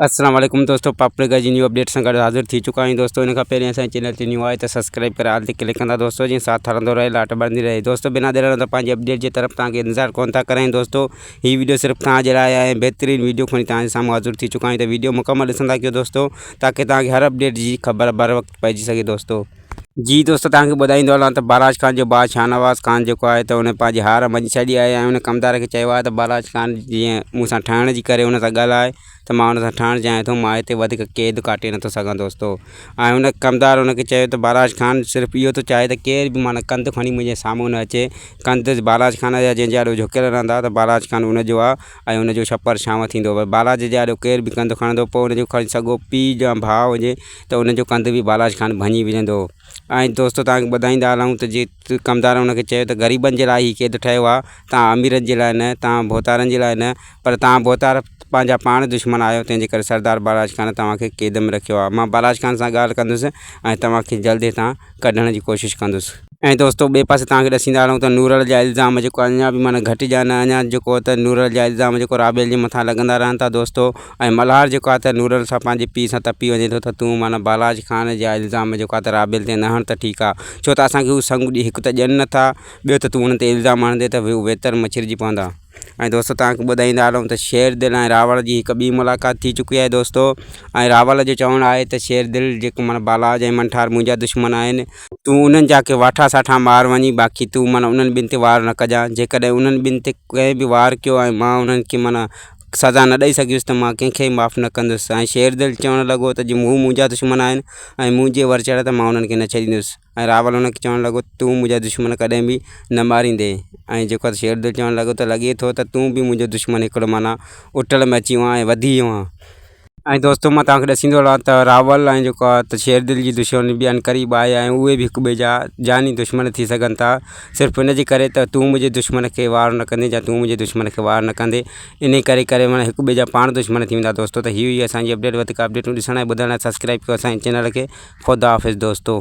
السلام عليڪم دوستو پاپڙي گاهه جي نيو اپڊيٽ سان گڏ حاضر ٿي چڪا آهيون دوستو ان کان پهرين اسان جي چينل تي نيو آهي ته سبسڪرائب ڪري آل تي ڪلڪ ڪندا دوستو جيئن ساٿ هلندو رهي لاٽ ٻرندي رهي دوستو بنا دير ته پنهنجي اپڊيٽ جي طرف توهان کي انتظار ڪون ٿا ڪرايون دوستو هي ويڊيو صرف توهان جي لاء آهي بهترين ويڊيو کڻي توهان جي سامهون حاضر ٿي چڪا آهيون ته ويڊيو مڪمل ڏسندا ڪيو دوستو تاڪه توهان کي هر اپڊيٽ جي خبر بر وقت پئجي سگهي دوستو جي دوستو توهان کي ٻڌائيندو هلان ته بالاچ خان جو ڀاء شاهنواز خان جيڪو آهي ته ان پنهنجي هار مڃي ڇڏي آهي ۽ ان ڪمدار کي چيو آهي ته بالاچ خان جيئن مون سان ٺهڻ جي ڪري ان سان ڳالهائي ته مان ان سان ٺهڻ چاهيان ٿو مان هتي وڌيڪ قيد ڪاٽي نٿو سگهان دوستو ۽ ان ڪمدار ان کي چيو ته بالاچ خان صرف اهو ٿو چاهي ته ڪير به معنيٰ ڪنڌ کڻي منهنجي سامهون نه اچي ڪنڌ بالاچ خان جا جنهن جي آڏو جهڪيل رهندا ته بالاچ خان ان جو آهي ۽ ان جو ڇپر ڇانو ٿيندو پر بالاچ جي آڏو ڪير به ڪنڌ کڻندو پوء ان جو کڻي سڳو پيء يا ڀاء هجي ته ان جو ڪنڌ به بالاچ خان ڀڃي وجهندو هو ۽ دوستو توهان کي ٻڌائيندا هلون ته جي ڪمدار ان کي چيو ته غريبن جي لاء هي قيد ٺهيو آهي توهان اميرن جي لاء نه توهان ڀوتارن جي لاء نه پر توهان ڀوتار پنهنجا پاڻ دشمن آهيو تنهن جي ڪري سردار بالاچ خان توهان کي قيد ۾ رکيو آهي مان بالاچ خان سان ڳالهه ڪندس ۽ توهان کي جلد هتان ڪڍڻ جي ڪوشش ڪندس. ۽ دوستو ٻئي پاسي توهان کي ڏسيندا هلون ته نورل جا الزام جيڪو اڃا به معنيٰ گهٽجا نه اڃا جيڪو ته نورل جا الزام جيڪو رابيل جي مٿان لڳندا رهن ٿا دوستو ۽ ملهار جيڪو آهي ته نورل سان پنهنجي پيء سان تپي وڃي ٿو ته تون معنيٰ بالاچ خان جا الزام جيڪو آهي ته رابيل تي نه هڻ ته ٺيڪ آهي ڇو ته اسان کي هو سڱ هڪ ته ڏين نٿا ٻيو ته تون انهن تي الزام هڻندين ته هو ويتر مڇرجي پوندا. ۽ دوستو توهان کي ٻڌائيندا هلون ته شير دل ۽ راول جي هڪ ٻي ملاقات ٿي چڪي آهي دوستو ۽ راول جو چوڻ آهي ته شير دل جيڪو معنيٰ بالاج ۽ منٺار منهنجا دشمن آهن تون انهن جا ڪي واٺا ساٺا مار وڃي باقي تون معنيٰ انهن ٻن تي وار نه ڪجان جيڪڏهن انهن ٻن تي ڪنهن به وار ڪيو ۽ مان انهن کي معنيٰ سزا نه ڏئي سگهيس ته مان ڪنهن کي معاف نه ڪندس ۽ شير دل چوڻ لڳو ته جي هو منهنجا دشمن آهن ۽ منهنجي ور چڙهيا ته مان انهن کي نه ڇڏيندس ۽ راول هن کي چوڻ لڳو ته تون منهنجا دشمن ڪڏهن به نه ماريندين ۽ جيڪو آهي شيردل چوڻ لڳو ته لڳي ٿو ته تون به منهنجو دشمن هڪڙو معنيٰ اٽل ۾ اچي ويو آهين ۽ وڌي ويو آهين. ۽ دوستو مان توهان کي ڏسيندو رهان ته راول ۽ جيڪو آهي ته شيردل جي دشمني به عنقريب آهي ۽ اهي به هڪ ٻئي جا جاني دشمن ٿي سگهن ٿا صرف ان جي ڪري ته تون منهنجي دشمن کي وار نه ڪندين يا تون منهنجي دشمن کي وار نه ڪندين انهي ڪري ڪري معنيٰ هڪ ٻئي جا پاڻ دشمن ٿي ويندا دوستو ته هي هئي اسان جي اپڊيٽ وڌيڪ اپڊيٽون ڏسڻ ۽ ٻڌڻ لاء سبسڪرائب ڪيو اسان جي چينل کي خدا حافظ دوستو.